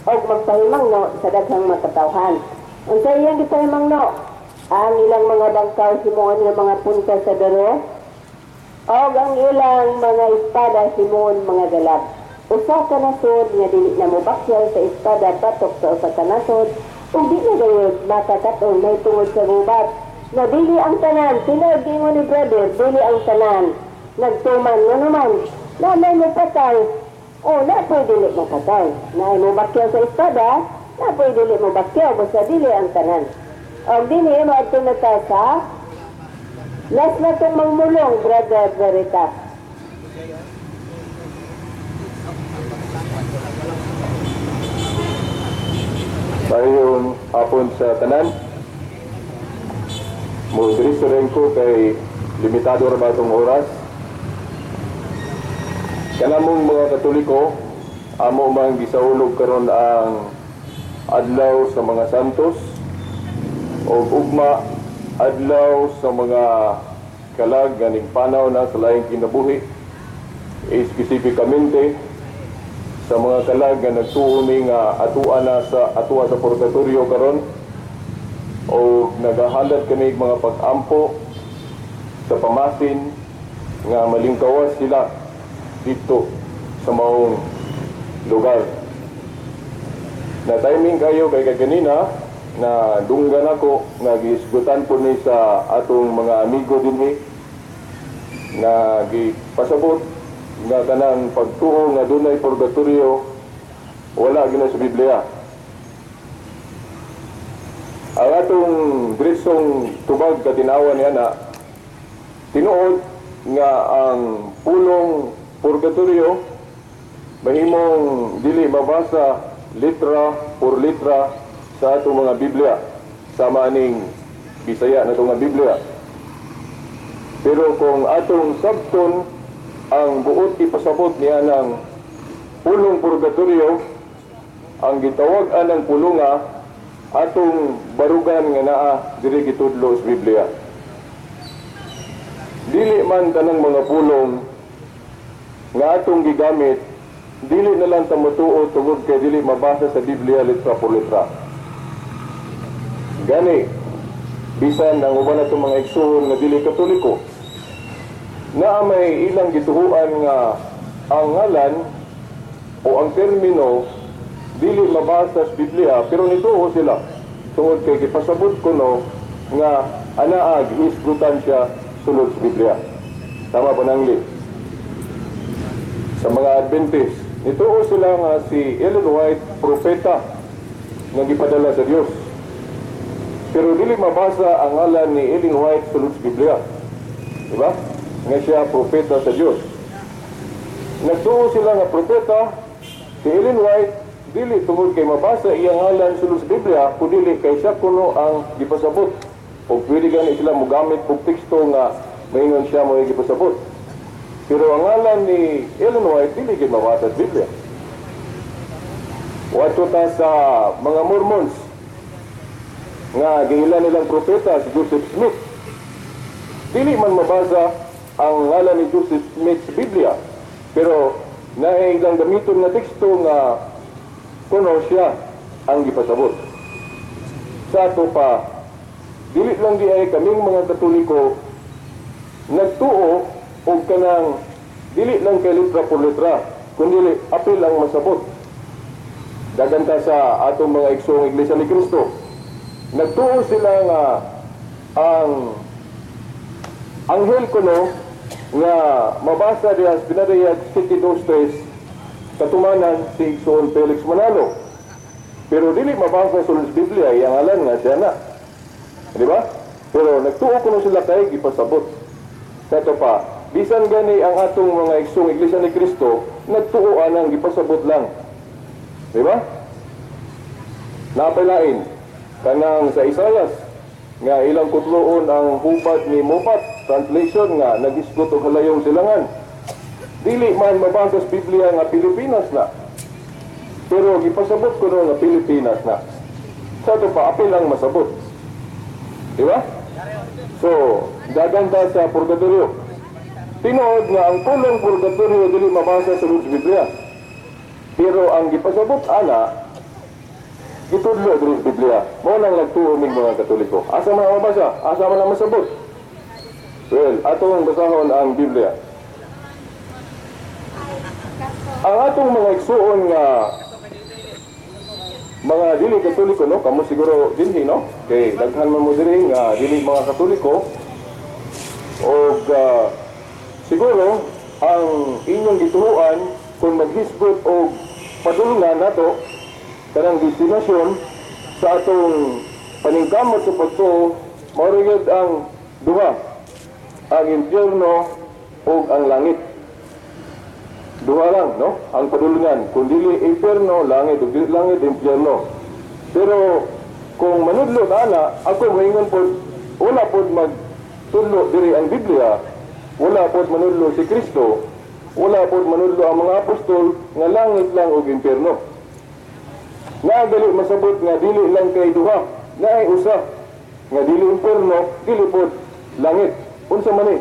Og magpahimangno sa daghang makatawhan. Unsa iyang gipahimangno? Ang ilang mga bangkaw himuon nga mga punta sa daro, og ang ilang mga espada himuon mga galab. Usa ka nasod nga dili na mobakyaw sa espada batok sa usa ka nasod, ug di na gayud makakat-on mahitungod sa gubat. Na dili ang tanan, tinuod giingon ni brother, dili ang tanan nagtuman. Nga naman, na may mopatay, o na po'y dili mopatay. Na mo bakyaw sa espada, na po'y dili mo bakyaw, basta dili ang tanan. Og dili, maadto na ta sa last na itong mangmulong, Brother Veritas. Mayong hapon sa tanan. Mo diri rin ko kay limitado ra ba itong oras. Kanamong mga Katoliko, amo mang gisaulog karon ang adlaw sa mga santos o ugma adlaw sa mga kalag nga nigpanaw na sa laing kinabuhi, espesipikamente sa mga kalag nga nagtuo ni nga atua na sa atua sa purgatorio karon, o nagahalad kami mga pag-ampo sa pamasin nga malingkawas sila dito sa maong lugar. Na timing kayo kay kaganina na dunggan ako nga giisgutan po ni sa atong mga amigo dinhi na gipasabot nga kanang pagtuo nga dunay purgatorio wala gina sa Biblia. Ang atong diretsong tubag katinawan niya na tinuod nga ang pulong purgatorio mahimong dili mabasa litra por litra sa atong mga Biblia, sama aning Bisaya na itong mga Biblia. Pero kung atong sabton ang buot ipasabot niya ng pulong purgatorio, ang gitawag anang pulunga atong barugan nga naa diri gitudlo sa Biblia. Dili man tanang mga pulong nga atong gigamit, dili na lang ta motuo tungod kay dili mabasa sa Biblia litra por litra. Gani, bisan ang uban natong mga igsuon nga dili Katoliko, naa may ilang gituhuan nga ang ngalan o ang termino dili mabasa sa Biblia, pero nituo sila tungod kay gipasabot kuno nga anaa gihisgutan siya sulod sa Biblia. Tama ba nangli? Sa mga Adventist, nituo sila nga si Ellen White propeta nga gipadala sa Dios. Pero dili mabasa ang ngalan ni Ellen White sulod sa Biblia. Diba? Nga siya propeta sa Dios. Nagtuo sila nga propeta si Ellen White dili tungod kay mabasa iyang ngalan sulod sa Biblia, kundi kay siya kuno ang gipasabot. O pwede gani sila mogamit og teksto nga maingon siya mo gipasabot. Pero ang ngalan ni Ellen White dili gid mabasa sa Biblia. Wato ta sa mga Mormons nga giila nilang propeta si Joseph Smith. Dili man mabasa ang ngalan ni Joseph Smith sa Biblia, pero naay ilang gamiton nga teksto nga kuno siya ang gipasabot. Sa ato pa, dili lang di ay kaming mga Katoliko nagtuo og kanang dili lang kay litra por litra, kundi apil ang masabot. Daganta sa atong mga igsoong Iglesia ni Cristo, nagtuo sila nga ang anghel kuno nga mabasa diha sa Pinadayag 7:23 katumanan si Igsoon Felix Manalo. Pero dili mabasa sa Biblia iyang ngalan nga siya na. Di ba? Pero nagtuo kuno sila kay gipasabot. Sa ato pa, bisan gani ang atong mga igsoong Iglesia ni Cristo nagtuo anang gipasabot lang. Di ba? Napailain kanang sa Isayas nga ilang kutloon ang hubad ni Moffat translation nga nagisgot og halayong silangan. Dili man mabasa sa Biblia nga Pilipinas na. Pero gipasabot ko nga Pilipinas na. Sa ato pa, apil ang masabot. Di ba? So, gaganda sa purgatorio. Tinuod nga ang kulong purgatorio dili mabasa sa Biblia. Pero ang gipasabot ana Gitudlo diri sa Biblia. Mao nang nagtuo mig mga Katoliko. Asa man ang mabasa? Asa man ang masabot? Well, atong basahon ang Biblia. Ang atong mga igsuon nga mga dili Katoliko, no, kamo siguro dinhi, no, kay daghan man mo diri nga dili mga Katoliko, og siguro ang inyong gituohan kung maghisgot og padulngan nato kanang destinasyon sa atong paningkamot sa pagtuo, mao ra gyud ang duha, ang impyerno ug ang langit. Duha lang, no, ang padulngan. Kung dili impyerno, langit, ug dili langit, impyerno. Pero kung manudlo ana, ako moingon pod, wala pod magtudlo diri ang Biblia, wala pod manudlo si Kristo, wala pod manudlo ang mga apostol nga langit lang ug impyerno. Naa gali masabot nga dili lang kay duha, naay usa nga dili impyerno, dili pod langit. Unsa man ni?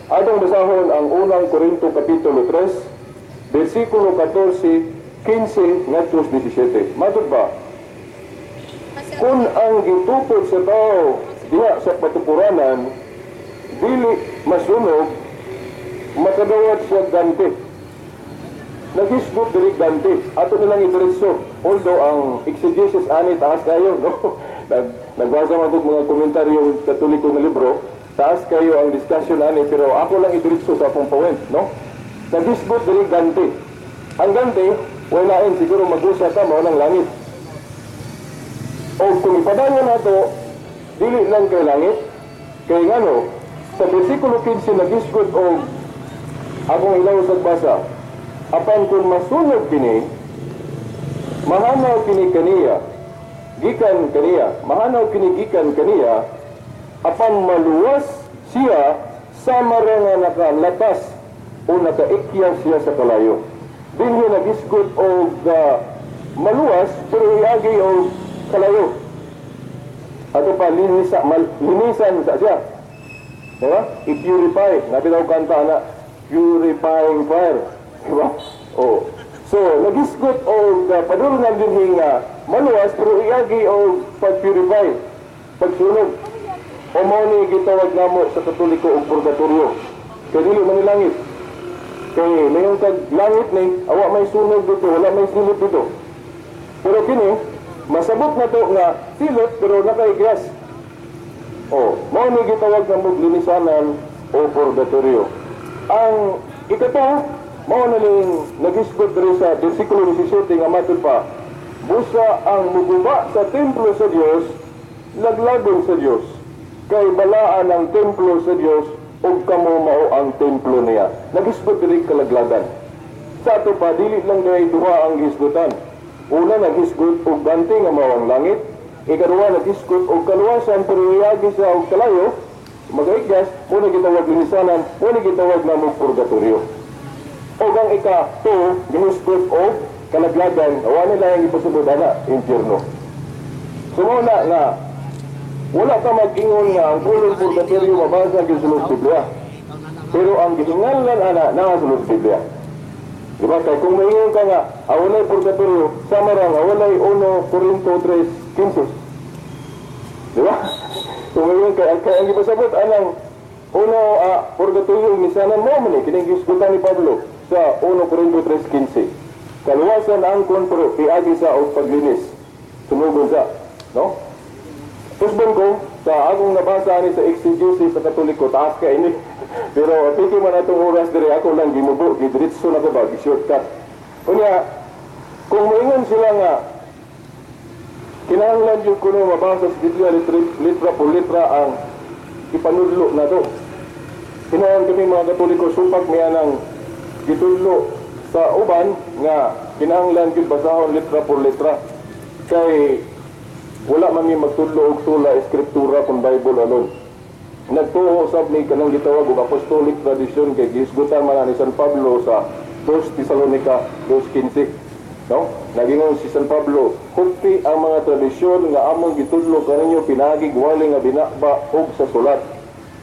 Atong basahon ang Unang Korinto kapitulo 3, versikulo 14, 15 ngadto 17. Matud ba? Kung ang gitukod sa tao diha sa patupuranan dili masunog, makadawat siya ganti. Naghisgot diri ganti. Ato nilang idiretso. Although ang exegesis ani taas kayo, no? Nagbasa man kog mga komentaryo Katoliko nga libro, taas kayo ang discussion ani, pero ako lang idiretso sa akong point, no? Naghisgot diri ganti. Ang ganti, wala lain, siguro magusa ka mao ng langit. O kung ipadayon nato, dili lang kay langit, kay ngano, sa versikulo 15 naghisgot og akong ilaw sa basa, apan kung masunog kini, mahanaw kini kaniya, gikan kaniya, mahanaw kini gikan kaniya, apan maluwas siya sama ra nga nakalatas o nakaikya siya sa kalayo. Dinhi nagisgot og maluwas pero iagi og kalayo. Ato pa linisa, linisan sa siya. Diba? I-purify. Nabi daw kanta na purifying fire. Diba? Oh. So, nagisgot og padulngan dinhi nga maluwas pero iagi og pag-purify, pagsunog. O mao ni gitawag namo sa Katoliko og purgatorio. Kay dili man ni langit. Kay mayon kag langit ni, awa may sunog dito, wala may silot dito. Pero kini, masabot na to nga silot pero nakaigyas. O, mao ni gitawag namo linisanan o purgatorio. Ang ikato, mao na ning nagisgot diri sa versikulo 17 nga matud pa, busa ang muguba sa templo sa Dios, laglagon sa Dios. Kay balaan ang templo sa Dios ug kamo mao ang templo niya. Nagisgot diri kalaglagan. Sa ato pa, dili lang dahil duha ang gisgutan. Una, naghisgot og ganti nga mao ang langit. Ikaduha, naghisgot og kaluwasan pero iagi sa og kalayo, magaigdas, muna gitawag linisanan, muna gitawag namo purgatorio. O ang ika-2, gihisgot og kalaglagan, awa nila ang ipasubod ana, impyerno. So mao na nga, wala ka mag-ingon nga ang pulong purgatorio mabasa gyud sa Biblia. Pero ang gihinganlan ana naa sa Biblia. Diba? Kay kung maingon ka nga, awalay purgatorio, sama ra nga walay 1 Korinto 3:15. Diba? Kung maingon ka, kay ang gipasabot anang uno purgatorio misanan mo man eh, kining gisgutan ni Pablo sa 1 Korinto 3:15. Kaluwasan ang kon pero iagi sa og paglinis. Sunugon sa, no? Tusbon ko sa akong nabasa ani sa exegesis sa Katoliko, taas ka ini. Pero piki man atong oras diri, ako lang gimubo, gidiretso na ko ba, gi-shortcut. Unya, kung moingon sila nga kinahanglan jud kuno mabasa sa Biblia litra, litra por litra ang ipanudlo na to. Kinahanglan kami mga Katoliko supak miya ng gitudlo sa uban nga kinahanglan jud basahon litra por litra. Kay wala man mi magtudlo og sola escritura kun Bible alone. Nagtuo sab ni kanang gitawag og apostolic tradition kay gihisgutan man ni San Pablo sa 2 Tesalonica 2:15. No? Nagingon si San Pablo, hupti ang mga tradisyon nga among gitudlo kaninyo pinaagi wali nga binaba og sa sulat.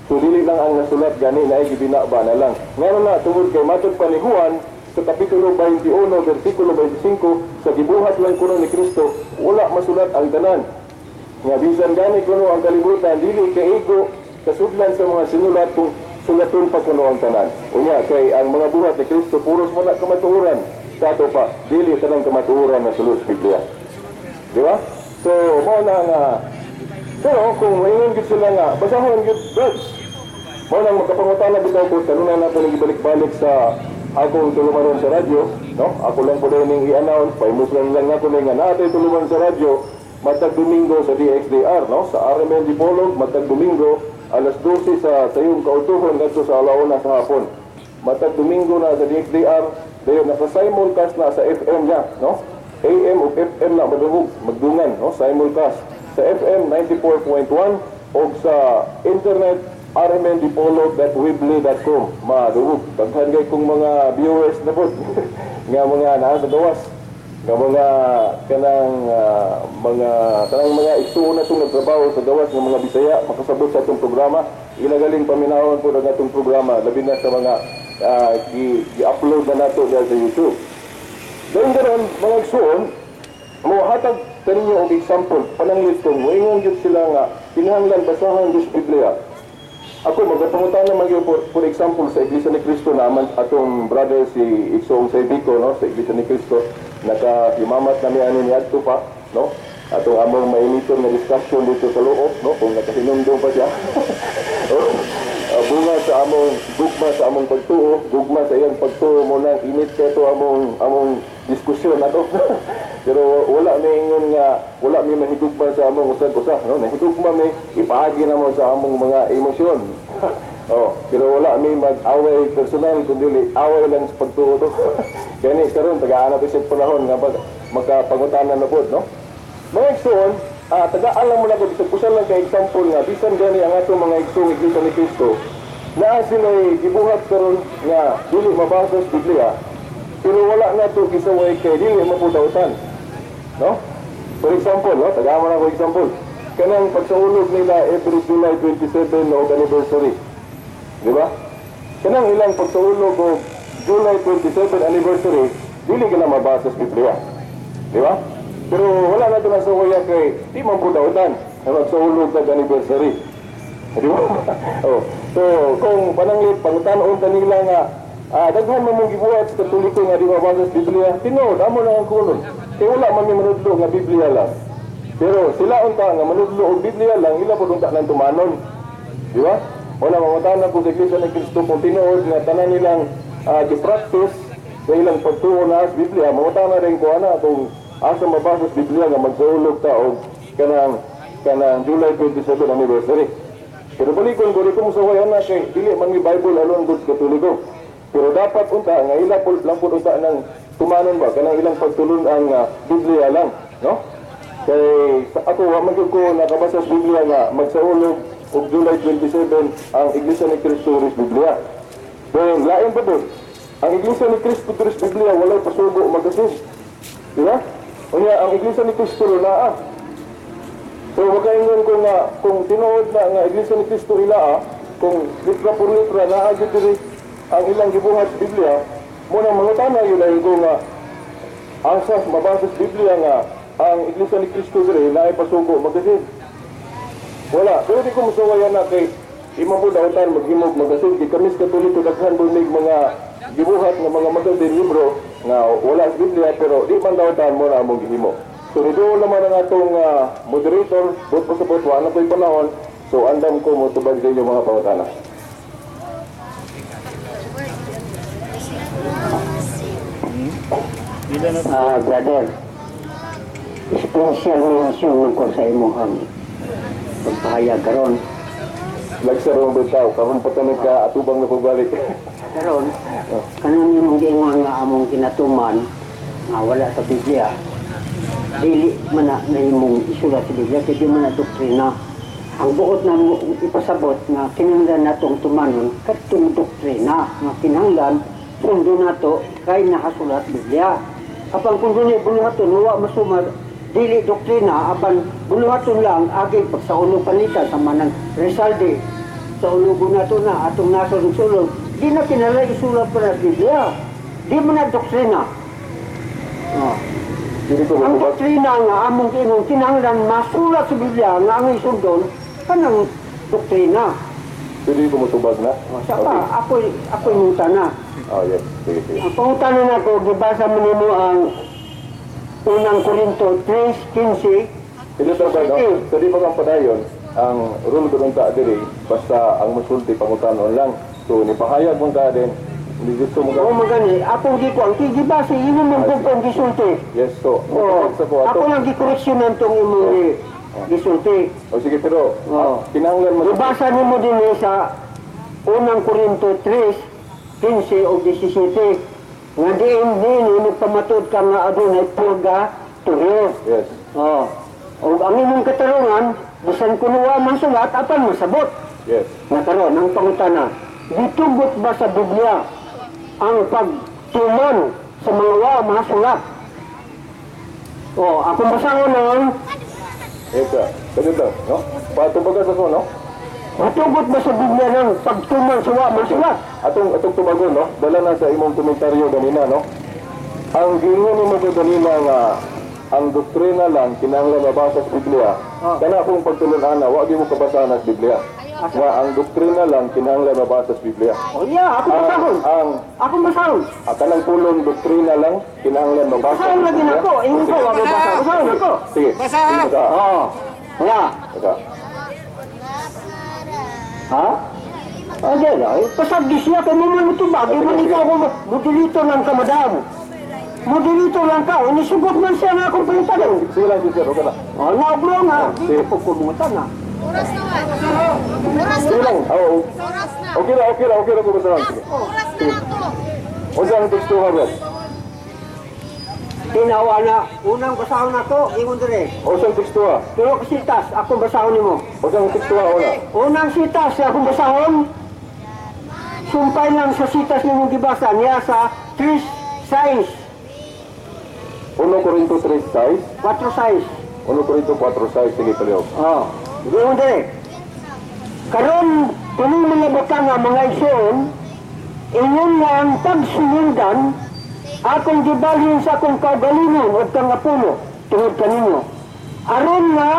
So dili lang ang nasulat gani na gibinaba na lang. Ngano na tungod kay matud pa ni Juan sa Kapitulo 21, versikulo 25, sa gibuhat lang kuno ni Kristo, wala masulat ang tanan. Nga bisan gani kuno ang kalibutan, dili kaigo kasudlan sa mga sinulat kung sulaton pa kuno ang tanan. Unya, kay ang mga buhat ni Kristo, puros mo na kamatuoran. Sa ato pa, dili tanang kamatuoran na sulod sa Biblia. Di ba? So, mao na nga, pero kung maingon gyud sila nga, basahon gyud, Brad. Mao nang magkapangutana bitaw ko, tanunan nato ning ibalik-balik sa akong tulumanon sa radyo, no? Ako lang po ning i-announce, paimos lang lang ako ning nga naa tuluman sa radyo, matag Domingo sa DXDR, no? Sa RMN Dipolog, matag Domingo, alas 12 sa sayong kautuhon ngadto sa alauna sa hapon. Matag Domingo na sa DXDR, dayon nasa simulcast na sa FM niya, no? AM o FM na madungog, magdungan, no? Simulcast sa FM 94.1 o sa internet rmndipolog.weebly.com madungog. Daghan kay kong mga viewers na po nga mga naa sa gawas nga mga kanang mga kanang mga igsuon na itong nagtrabaho sa gawas nga mga Bisaya makasabot sa atong programa. Ilagaling paminawon po ng atong programa, labi na sa mga gi-upload na nato diyan sa YouTube. Dayon karon, mga igsuon, mohatag kaninyo og example pananglit kung moingon gyud sila nga kinahanglan basahan gyud sa Biblia. Ako magapangutana man gyud for example sa Iglesia ni Cristo naman atong brother si Igsoong Saybico, no, sa Iglesia ni Cristo nakahimamat na mi ani niadto pa, no, atong among mainiton nga discussion dito sa loob, no, kung nakahinumdum pa siya. Oh, bunga sa among gugma sa among pagtuo, gugma sa iyang pagtuo mo nang init kay to among among diskusyon nato. Pero wala may ingon nga wala may mahigugma sa among usag-usa, no? Nahigugma may ipaagi namo sa among mga emosyon. Oh, pero wala may mag-away personal kundi away lang sa pagtuo to. Gani karon tagaan na sa panahon nga pag makapangutana na pod, no? Mga igsoon, tagaan lang mo na ko bisag usa lang ka example nga bisan gani ang atong mga igsoong Iglesia ni Cristo naa sila'y gibuhat karon nga dili mabasa sa Biblia, pero wala na to gisaway kay dili mapudawtan, no? For example, no, tagaan mo na ko example. Kanang pagsaulog nila every July 27 no anniversary. Di ba? Kanang ilang pagsaulog og July 27 anniversary, dili ka na mabasa sa Biblia. Di ba? Pero wala na ito nasa waya kay di man po dautan na magsaulog ng anniversary. Di ba? Oh. So, kung pananglit, pangutanon ta nila nga, daghan man mong gibuhat sa Katoliko nga di mabasa sa Biblia, tinuod, amo na ang kulon. Kaya wala man may manudlo nga Biblia lang. Pero sila unta nga manudlo og Biblia lang, ila po unta nang tumanon. Di ba? Wala mamatanan po sa Iglesia ni Cristo kung tinuod nga tanan nilang gi-practice sa ilang pagtuo na sa Biblia, mamutana rin ko ana kung asa mabasa sa Biblia nga magsaulog ta og kanang kanang July 27 anniversary. Pero balikon ko dito mo sa na kay dili man mi Bible alone good Katoliko. Pero dapat unta nga ila po lang po unta nang tumanon ba kanang ilang pagtulon ang Biblia lang, no? Kay sa ako wa man gyud ko nakabasa sa Biblia nga magsaulog og July 27 ang Iglesia ni Cristo ris Biblia. Then lain pa doon, ang Iglesia ni Cristo ris Biblia walay pasugo magasin. Di ba? Unya ang Iglesia ni Cristo naa. So makaingon ko nga kung tinuod na nga Iglesia ni Cristo ilaa, kung litra por litra naa gyud diri ang ilang gibuhat sa Biblia, mo nang mangutana yun ay ko nga asa mabasa sa Biblia nga ang Iglesia ni Cristo diri naay pasugo magasin. Wala, pero di ko musuwayan na kay imong po dautan maghimog magasin kay kami sa Katoliko daghan bunig mga gibuhat nga mga magasin libro nga wala sa Biblia pero di man dautan mo na among gihimo. So niduol naman ang atong moderator, bot po sa bot, wala na po'y panahon. So andam ko mo tubag sa inyo mga pangutana. Brother, special mention ko sa imong pagpahayag karon. Lagsar mo bitaw, karon pa ta ka atubang na pagbalik. Karon, kanang imong giingon nga among kinatuman nga wala sa Biblia, dili man na imong isulat sa Biblia kay di man na doktrina. Ang buot na ipasabot nga kinahanglan natong tumanon kadtong doktrina nga kinahanglan pundo nato kay nakasulat Biblia. Apan kung dunay buluhaton wa masumar dili doktrina, apan buluhaton lang agi pagsaulog panita sa manang Rizalde sa ulugo nato na atong nasod sulod di na kinahanglan isulat pa sa Biblia. Di mo na doktrina. Oh. Dili ko Ang motubag. Doktrina nga among ingon kinahanglan masulat sa Biblia nga ang isundon kanang doktrina. Pwede ko motubag na. Oh, sa pa, ako mangutana. Oh, yes. Sige, sige. Ang pangutana nako, gibasa mo nimo ang Unang Korinto 3:15. Ito ba, no? So di pa kang padayon, ang rule ko ta diri, basta ang musulti pangutanon lang. So nipahayag mong ka din, hindi gusto mo Oo, ka. magani. Akong di ko ang gibasa imo man pud ang gisulti. Yes, so, Oo. motubag sa ko ato. Ako lang gikoreksyonan tong imong gisulti. O sige, pero Oo. kinahanglan mo. Gibasa nimo din sa Unang Korinto 3:15 o 17 nga diin din nagpamatud ka nga adunay purgatorio. Yes. Oh. O ang imong katarungan, bisan kuno wa masulat apan masabot. Yes. Na karon ang pangutana, gitugot ba sa Biblia ang pagtuman sa mga wa masulat? Oh, ako basahon ang Yes, sir. Ganito lang, no? Patubagas ako, no? Gitugot ba sa Biblia ng pagtuman sa wa masulat? Atong tubagon, no? Dala na sa imong komentaryo ganina, no? Ang giingon nimo ko ganina nga ang doktrina lang kinahanglan mabasa sa Biblia. Kana akong pagtulun-ana, wa gyud mo kabasa na sa Biblia. Nga ang doktrina lang kinahanglan mabasa sa Biblia. Oh yeah, ako Ang basahon. ang Ako basahon. Kanang pulong doktrina lang kinahanglan mabasa sa Basahon lagi Biblia. nako, ingon ko wa mabasa. Basahon ako. Sige. Basa. Basa. Oh. Ya. Basa. Ha? Ade la, pasagdi siya kay mo man mutubag, di man ikaw ko modilito lang ka, madam. Modilito lang ka, ini sugot man siya nga akong pangutanan. Sige lang, sir, okay na. Oh, naubro nga, di ko kumutan na. Oras na ba? Oras na Sige ba? lang. Oo. Oras na. Okay ra, okay ra, okay ra ko basa lang. Sige. Oras na lang to. Unsa ang teksto ha, bro? Tinawa na, unang basahon ako, ingon dire. Unsa ang teksto ha? Pero sitas, akong basahon nimo. Unsa ang teksto ha una? Unang sitas, akong basahon, sumpay lang sa sitas nimong gibasa niya sa 3:6. 1 Corinto 3:6. 4:6. 1 Corinto 4:6. Sige, palihog. Oh, ingon dire. Karon, kining mga butanga, mga igsoon, ingon nga ang pagsulundan akong gibalhin sa akong kaugalingon ug kang Apolo tungod kaninyo. Aron nga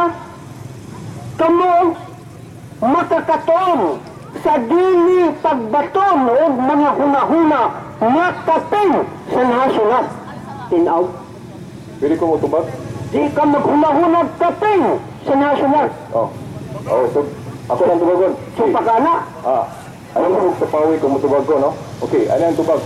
kamo makakatuon sa dili pagbaton og mga hunahuna nga kapin sa nasulat. Tinaw, Pwede ko motubag? Di ka maghunahuna kapin sa nasulat. Oh. Oh, so ako lang tubagon. So Sige. pagana, Ah, ano mo sa pawi kung mutubag ko, no? Okay, ano ang tubag?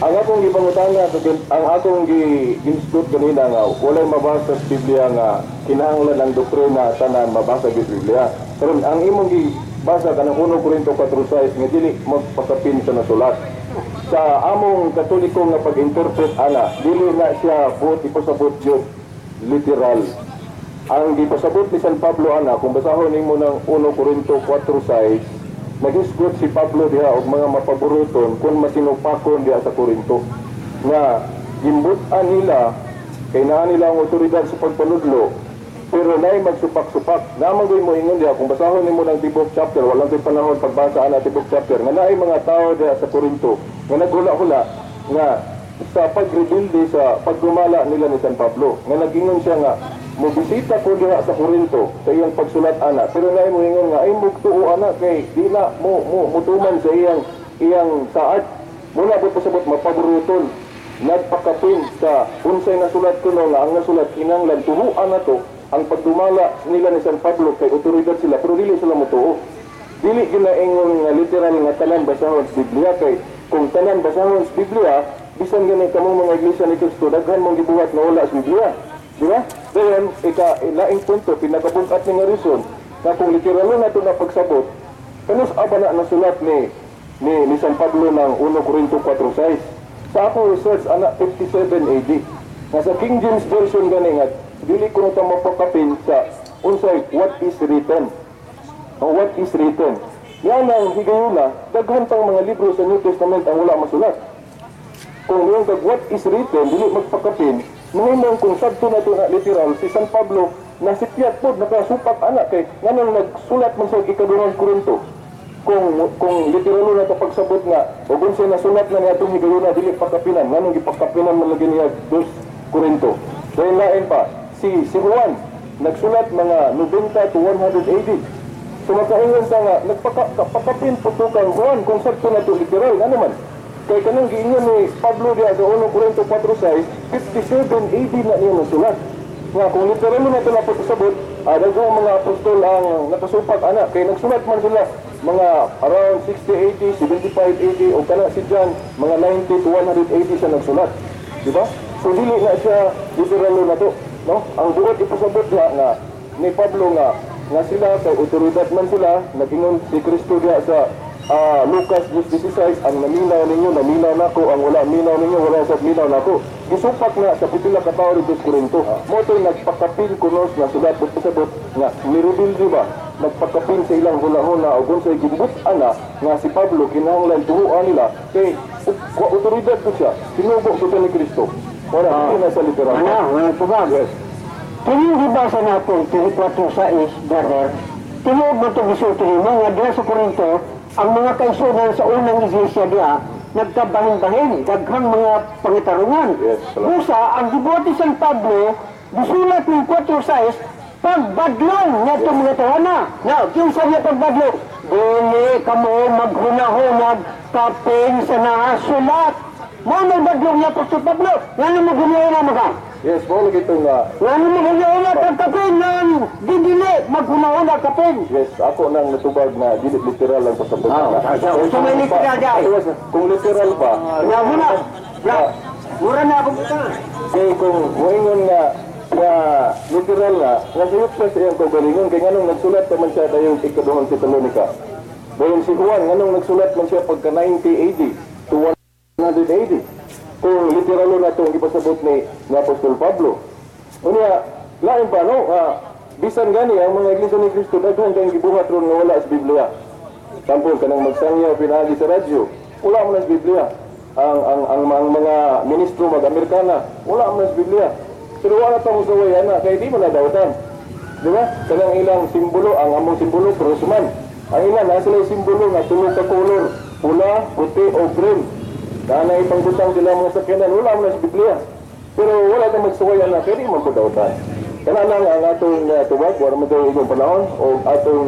Ang akong gipangutana, ang akong gihisgot ganina nga walay mabasa sa Biblia nga kinahanglan ang doktrina tanan mabasa sa Biblia. Karon ang imong gibasa kanang 1 Corinto 4:6 nga dili magpakapin sa nasulat. Sa among Katoliko nga pag-interpret ana, dili na siya buot ipasabot jud literal. Ang gipasabot ni San Pablo ana, kung basahon nimo ng 1 Corinto 4:6, naghisgot si Pablo diha og mga mapaboruton kung masinupakon diha sa Corinto nga gimbut-an nila kay naa nila ang otoridad sa pagpanudlo pero naay magsupak-supak. Naman mo ingon diha kung basahon nimo ng tibok chapter, walang ko'y panahon pagbasa ana tibok chapter, nga naay mga tao diha sa Corinto nga naghula-hula nga sa pagrebelde sa paggumala nila ni San Pablo nga nagingon siya nga mobisita ko diha sa Corinto sa iyang pagsulat ana, pero naay moingon nga ay mugtuo ana kay di na mo mutuman sa iyang saad muna po pasabot mapaboruton nagpakapin sa unsay nasulat kuno nga ang nasulat kinahanglan tuhuan na to ang pagdumala nila ni San Pablo kay otoridad sila pero dili sila motuo. Dili ginaingon nga literal nga tanan basahon sa Biblia kay kung tanan basahon sa Biblia, bisan gani kamong mga Iglesia ni Cristo, daghan mong gibuhat nga wala sa Biblia, di ba? Dayon ika laing punto, pinakabug-at ni nga reason na kung literal na to na pagsabot, kanus aba na nasulat ni San Pablo ng 1 Corinto 4:6? Sa akong research ana, 57 AD nga sa King James Version gani nga dili ko na mapakapin sa unsay what is written. Oh, what is written. Yan ang higayuna, daghan pang mga libro sa New Testament ang wala masulat. Kung yung kag what is written, dili magpakapin, mahimong kung sadto na to na literal, si San Pablo, nasipyat po, nakasupak anak kay, nganong nagsulat man sa Ikaduhang Korinto. Kung literal na ito pagsabot nga o kung siya nasulat na niya itong higayuna dili pakapinan, nganong gipakapinan man lagi niya 2 Korinto? Dahil lain pa si si Juan, nagsulat mga 90 to 100 AD. So makaingon sa nga nagpakapin po to kang Juan kung sakto na to literal, ano man kay kanang giingon ni Pablo diya sa 1 Korinto 4:6, 57 AD na niya nasulat. Nga kung literal na ito na pagkasabot, daghang mga apostol ang nakasupak ana kay nagsulat man sila mga around 60 AD, 75 AD, o kana si John mga 90 to 100 AD siya nagsulat. Di ba? So dili na siya literal na to, no? Ang buot ipasabot nga nga ni Pablo nga nga sila kay otoridad man sila, nag-ingon si Kristo diya sa Lucas 10:16, "Ang naminaw ninyo, naminaw nako, ang wala minaw ninyo, wala sa minaw nako." Gisupak na sa pipila ka tawo dito sa Korinto. Mo to'y nagpakapil kunos na sulat pasabot nga nireveal, di ba? Nagpakapil sa ilang hulahuna o kung sa gimbut ana nga si Pablo kinahanglan tuhuan nila kay otoridad ko siya. Sinugo ko siya ni Kristo. Wala, hindi na sa literal. Ano, wala po ba? Yes. Kini gibasa nato, 4:6, brother, tinuod mo ito gisulti nimo nga diha sa Korinto, ang mga kaisunan sa unang iglesia diha, nagkabahin-bahin, daghang mga pangitarungan. Yes, salamat. Busa, ang gibuhat ni San Pablo, gisulat ng 4:6, pagbadlong nga itong mga tawana. Now, kinsa niya pagbadlong? Dili kamo maghunahunag kapin sa nasulat. Mo may badlong niya Apostol Pablo. Ngano mo gunahuna mo ka? Yes, mo lagi itong Ngano mo gunahuna kag kapin nang dili maghunahuna kapin? Yes, ako nang natubag na dili literal ang pasabot na. So may literal di ay. Yes, kung literal pa, Huna. Bra. Mura na akong buta. Kay kung moingon nga nga literal na, nga sayop sa iyang kaugalingon, kay nganong nagsulat pa man siya dayong ikaduhang Tesalonica? Dayon si Juan, nganong nagsulat man siya pagka 90 AD to 100 AD? Kung literal na itong ipasabot ni Apostol Pablo. Unya, lain pa, no? Bisan gani, ang mga Iglesia ni Cristo, daghan kayong gibuhat ron nga wala sa Biblia. Sample, kanang magsangyaw pinaagi sa radyo, wala man sa Biblia. Ang mga ministro mag-Amerikana, wala man sa Biblia. Pero wala tang usaway ana, kay di man nadawatan. Di ba? Kanang ilang simbolo, ang among simbolo, cross man. Ang ilan, nasa sila simbolo nga tulo ka color, pula, puti, o green. Na ipangbutang sila mga sakyanan, wala man sa Biblia. Pero wala tang magsuway ana, kay di man po. Kana lang ang atong tubag, wala man tayo igong panahon, o atong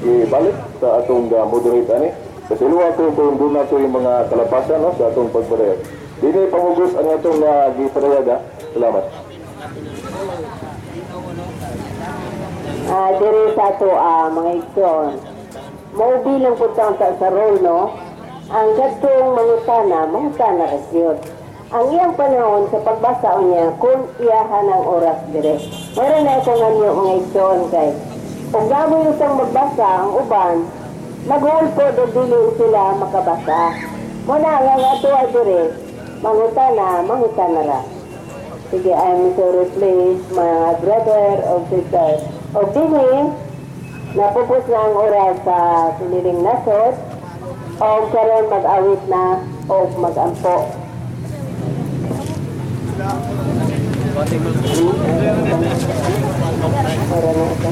ibalik sa atong moderate ani. Kasi luwa ko kung doon na yung mga kalapasan, no, sa atong pagparehag. Dini pamugos ang atong giparehag, ha. Salamat. Diri sa ato mga igsoon. Mao bilang po sa sa role, no? Ang kadtong mangutana, mangutana ra gyud. Ang iyang panahon sa pagbasa niya kung iyahan ang oras dire. Meron na akong anyo, mga igsoon, kay kung gamoy usang magbasa ang uban, maghulpo do dili sila makabasa. Muna nga nga ato ay dire, mangutana, mangutana ra. Sige, I'm sorry, please, mga brother o sister. O dini, napupos na ang oras sa siniling nasod, o karon mag-awit na o mag-ampo. Ora na ito.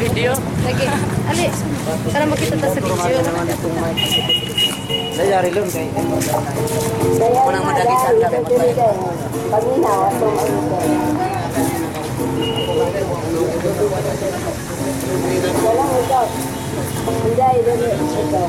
Video? Lagi. Ali, para makita ta sa video. Kaya nga, dahil sa diri paminaw atong awitan. Walang ikaw. Hindi, dili. Ikaw.